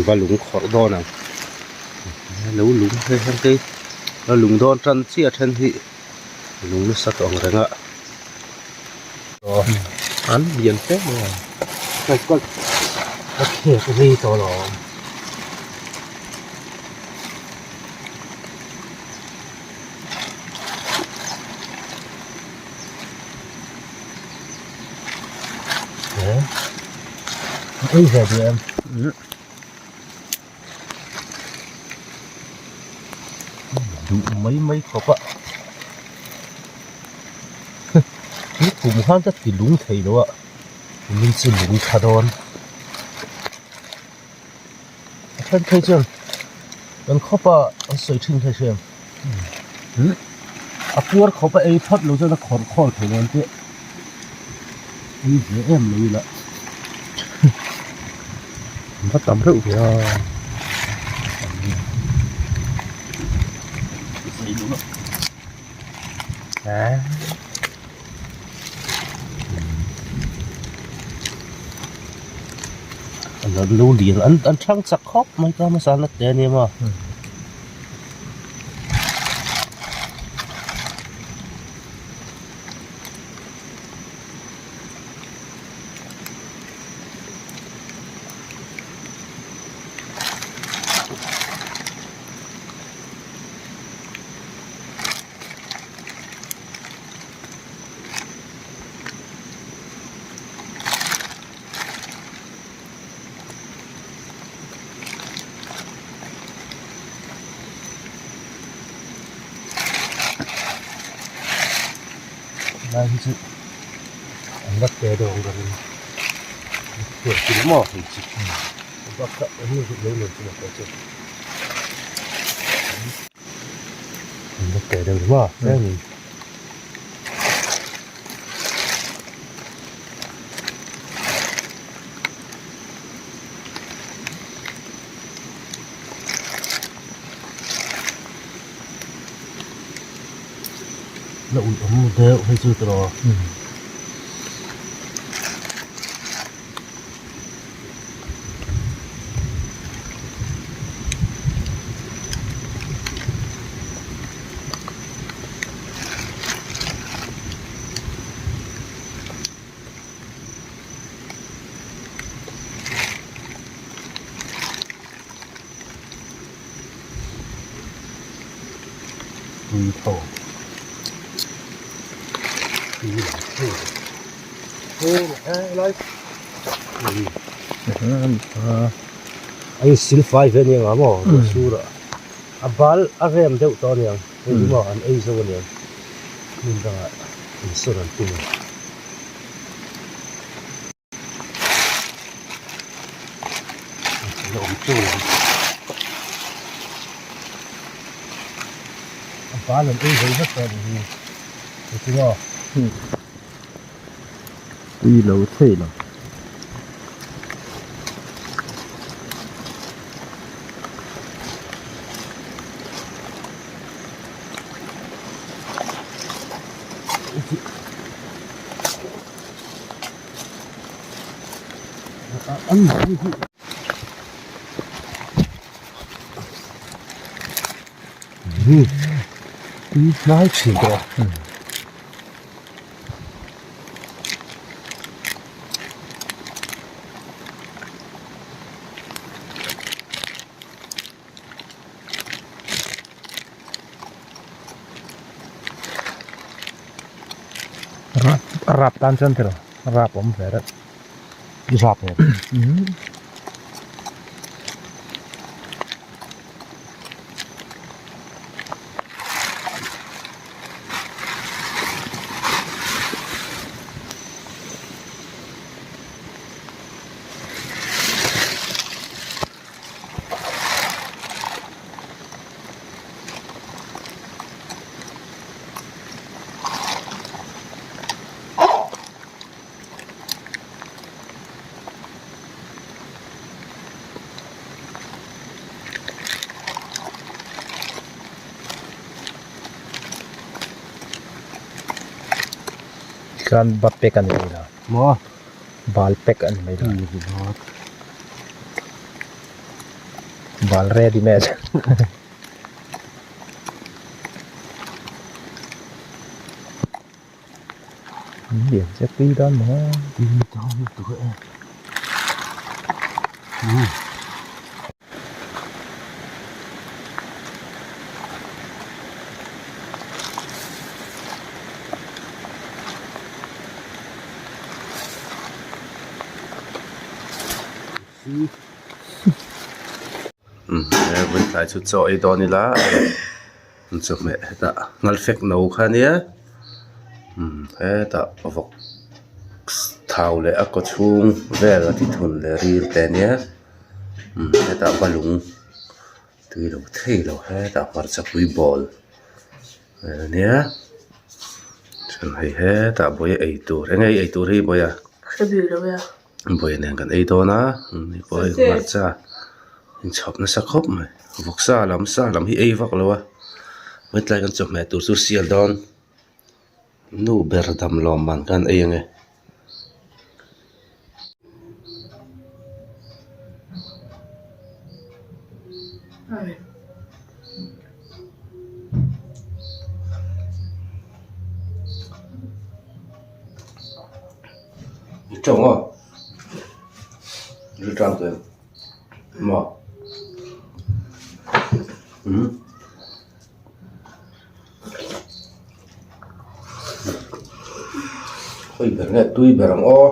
va lung khawrh dawn ang lo lung hei heng te hi lung dawn tan chiah a then hi lung nasa tawh ang reng a an lian hle mai a a khek rei tawh lo awm. Ei ve duh em? Duh mai mai khawp a. Ni kum khan ka ti lung thei lo a, min chu lung tha dawn. A then phei chuan kan khawp a an sawi thin phei hriam. A puar khawp a ei phawt lo chuan a khawrh khawl thei lo an tih. Ei ve em lo ila. An va tam reuh ve a. An lo lian an an thang chak khawp mai ka hmasa na te ania maw. Lai hi chu an la te deuh ang ka ring a chi maw hei chu bakah an lo nei chu a chu. An la te deuh maw tlem in. La ui awm deuh hei chu tawh. Tui tho tui lam thei a in sil fai ve aniang a maw ruah sur ah a bal a rem deuh tawh aniang hei hi maw an ei zo aniang hmun dangah insawn an tum a. A bal an ei zo vek tawh anih hi heti maw. Tui lo thei lo. Tui hnai thin tawh a. Rap rap tan chuan tiraw rap awm ve reuh. I rap em? Tikhan ba pack a ni mai lo. Maw? Bal pack a ni mai lo. Bal ready made. Lian che tui dawn maw. Tui dawn lutuk e. He tlai chu chaw ei dawn ila chawhmeh hetah ngalfek no kha ania hetah vawk thau leh a kaw chhung vel a ti thun leh ril te ania hetah balung tui lo thei lo hetah hmarchapui bawl ania chuan hei hetah bawiha eitur eng nge eitur hi bawiha. Vawi nen kan ei dawn a ni pawh hei hmarcha inchhawp nasa khawp mai vawksa lam sa lam hi ei vak lo a hetlai kan chawhmeh tur chu sial dawn nu ber dam lawm man khan ei ange. Tawng aw ri tang te maw umm khawi ber nge tui ber ang aw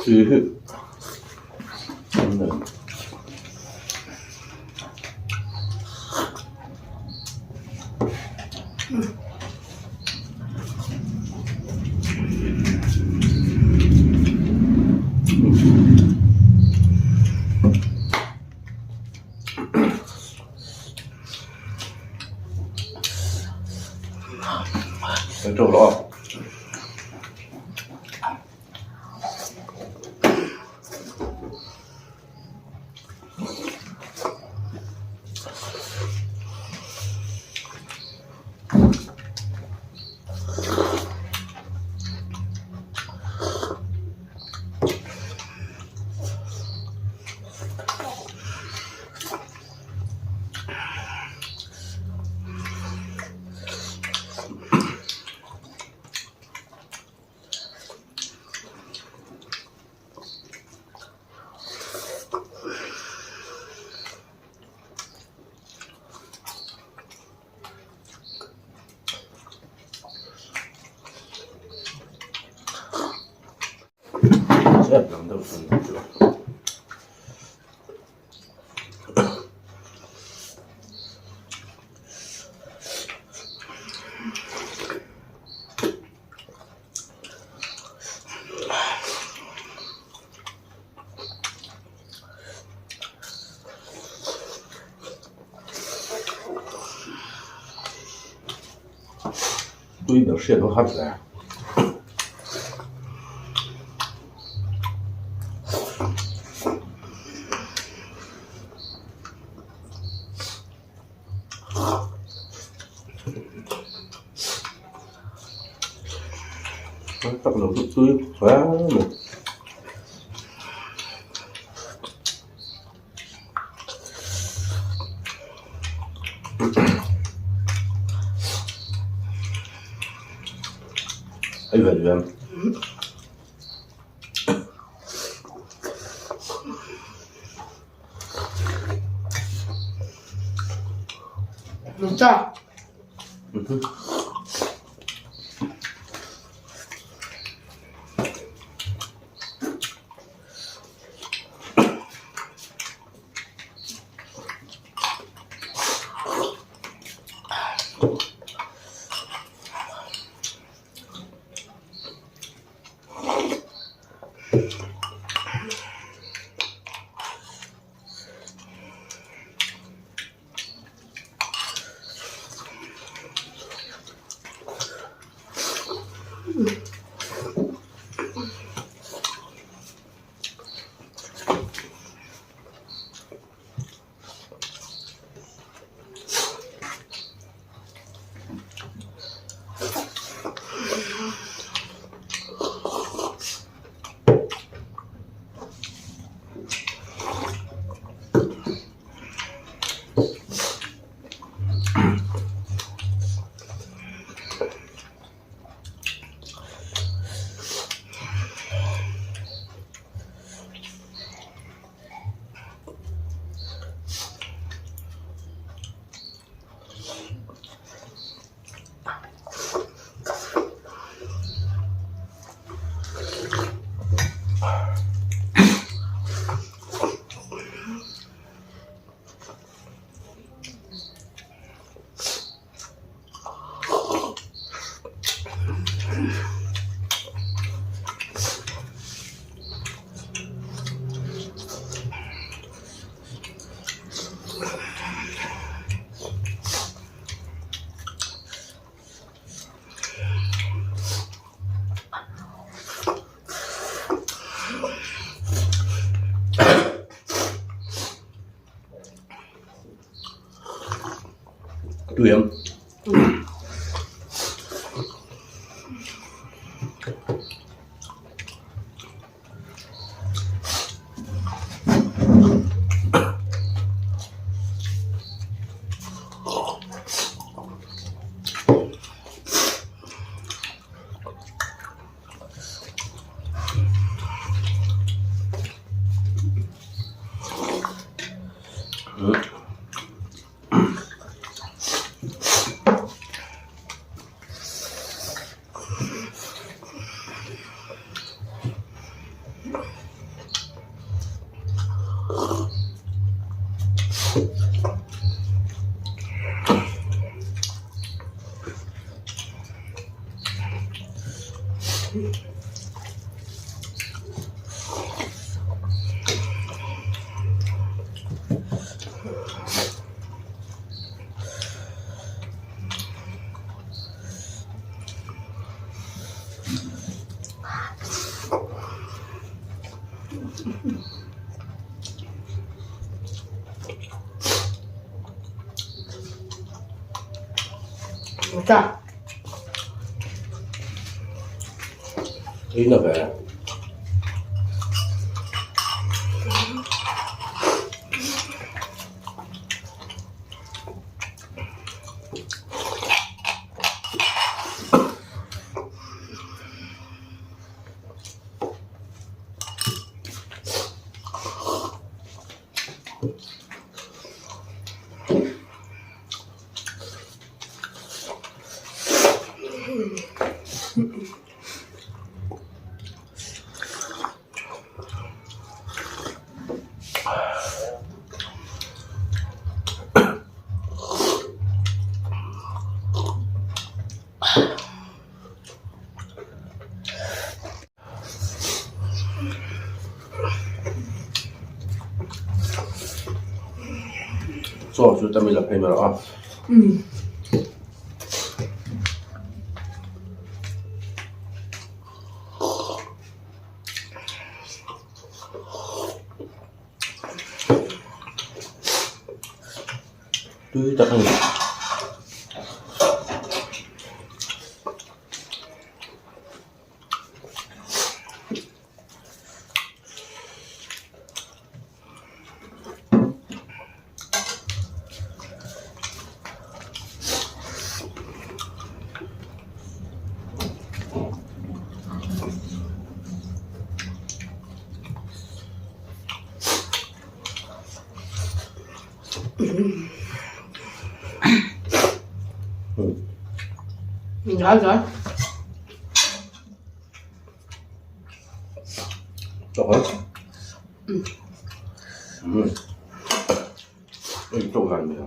khi hi. Tui ber hriat ho har hle. Tak lo chu tui hle mai. Ei ve duh em? Tui ang. Tui na ve. Chaw chu ta mi la phei mai rawh a. Tui tak a ni. Giỏi giỏi. Tawk a? Mm. Ei tawk dan mai a.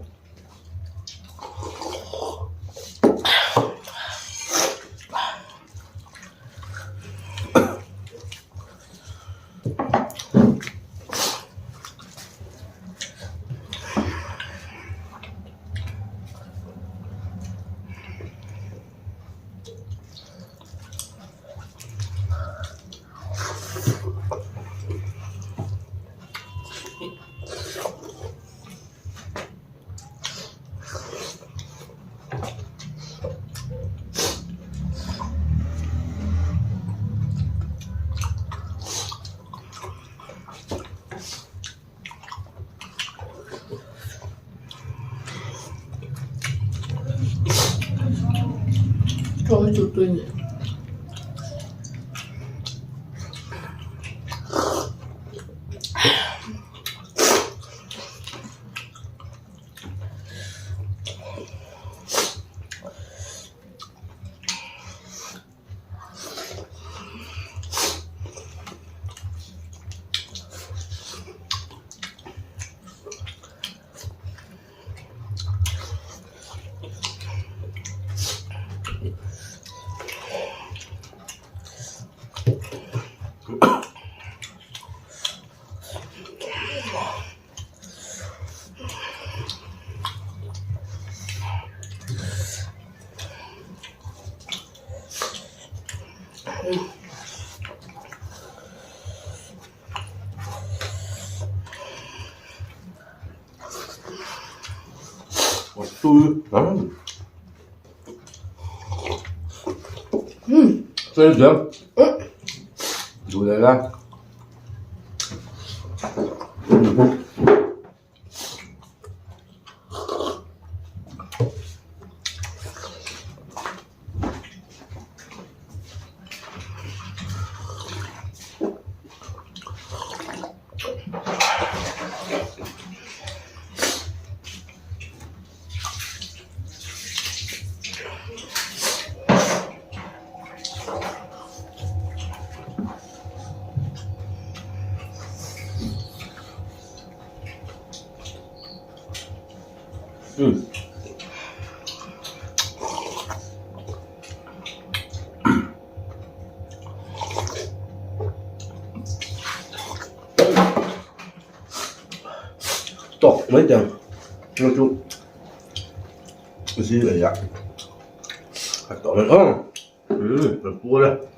Chaw hi chu tui a ni. Tui. Tui diam. Duh leh la. Umm. Tawk mai teh ang chu chu zing ei ah a tawh mai aw umm kan puar e.